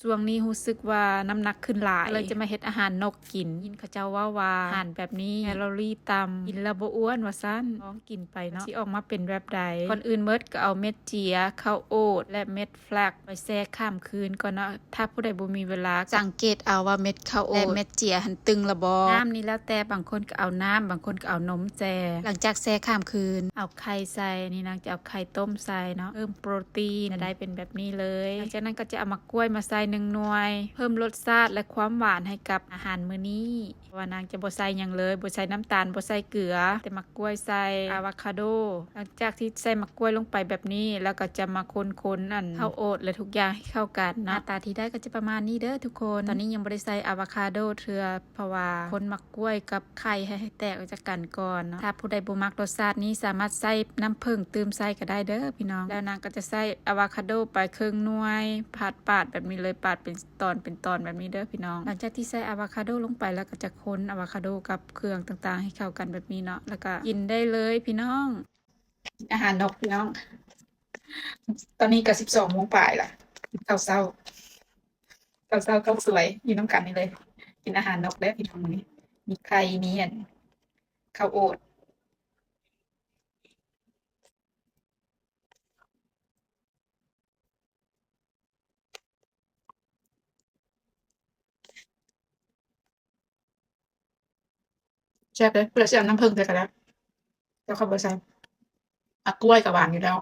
ຊ່ວງນີ້ຮູ້ສຶກວ່ານ້ຳໜັກຂຶ້ນຫຼາຍ ກໍເລີຍຈະມາເຮັດອາຫານນົກກິນ. ຍິນເຂົາເຈົ້າເວົ້າວ່າອາຫານແບບນີ້ແຄລໍຣີຕ່ຳ ກິນແລ້ວບໍ່ອ້ວນວ່າຊັ້ນ. ລອງກິນໄປເນາະ ຊິອອກມາເປັນແບບໃດ. ກ່ອນອື່ນໝົດກໍເອົາເມັດເຈຍ, ເຂົ້າໂອດ ແລະ ເມັດແຟລັກ ໄປແຊ່ຂ້າມຄືນກ່ອນເນາະ. ຖ້າຜູ້ໃດບໍ່ມີເວລາ ສັງເກດເອົາວ່າເມັດເຂົ້າໂອດ ແລະ ເມັດເຈຍຫັ້ນຕຶງລະບໍ່. ນ້ຳນີ້ແລ້ວແຕ່ ບາງຄົນກໍເອົານ້ຳ ບາງຄົນກໍເອົານົມແຊ່. ຫຼັງຈາກແຊ່ຂ້າມຄືນ ເອົາໄຂ່ໃສ່. ນີ້ນາງຈະເອົາໄຂ່ຕົ້ມໃສ່ເນາະ ເພີ່ມໂປຣຕີນ. ຈະໄດ້ເປັນແບບນີ້ເລີຍ. ຫຼັງຈາກນັ້ນກໍຈະເອົາໝາກກ້ວຍມາໃສ່ໜຶ່ງໜ່ວຍ ເພີ່ມລົດຊາດ ແລະ ຄວາມຫວານໃຫ້ກັບອາຫານມື້ນີ້. ເພາະວ່ານາງຈະບໍ່ໃສ່ຫຍັງເລີຍ ບໍ່ໃສ່ນ້ຳຕານ ບໍ່ໃສ່ເກືອ ແຕ່ໝາກກ້ວຍໃສ່ ອາວາຄາໂດ. ຫຼັງຈາກທີ່ໃສ່ໝາກກ້ວຍລົງໄປແບບນີ້ ແລ້ວກໍຈະມາຄົນໆ ອັນ ເຂົ້າໂອດ ແລະ ທຸກຢ່າງໃຫ້ເຂົ້າກັນເນາະ. ໜ້າຕາທີ່ໄດ້ກໍຈະປະມານນີ້ເດີທຸກຄົນ. ຕອນນີ້ຍັງບໍ່ໄດ້ໃສ່ອາວາຄາໂດເທື່ອ ເພາະວ່າຄົນໝາກກ້ວຍກັບໄຂ່ໃຫ້ ໃຫ້ແຕກອອກຈາກກັນກ່ອນເນາະ. ຖ້າຜູ້ໃດບໍ່ມັກລົດຊາດນີ້ ສາມາດໃສ່ນ້ຳເຜິ້ງຕື່ມໃສ່ກໍໄດ້ເດີພີ່ນ້ອງ. ແລ້ວນາງກໍຈະໃສ່ອາວາຄາໂດໄປເຄິ່ງໜ່ວຍ ປາດໆ ແບບນີ້ເລີຍ ປາດເປັນ ຕອນເປັນຕອນແບບນີ້ເດີພີ່ນ້ອງ. ຫຼັງຈາກທີ່ໃສ່ອາວາຄາໂດລົງໄປແລ້ວ ກໍຈະຄົນອາວາຄາໂດກັບເຄື່ອງຕ່າງໆໃຫ້ເຂົ້າກັນແບບນີ້ເນາະ ແລ້ວກໍກິນໄດ້ເລີຍພີ່ນ້ອງ. ອາຫານນົກພີ່ນ້ອງ ຕອນນີ້ກໍສິບສອງໂມງປາຍລະ ກິນເຂົ້າເຊົ້າ ເຂົ້າເຊົ້າເຂົ້າສວຍຢູ່ນຳກັນນີ້ເລີຍ. ກິນອາຫານນົກເດີພີ່ນ້ອງ ມື້ນີ້ມີໄຂ່ ມີອັນ ເຂົ້າໂອດ. ແຊບເດ້ ຜູ້ໃດຊິເອົານ້ຳເຜິ້ງໃສ່ກໍໄດ້ ແຕ່ຂ້ອຍບໍ່ໃສ່ ໝາກກ້ວຍກໍຫວານຢູ່ແລ້ວ.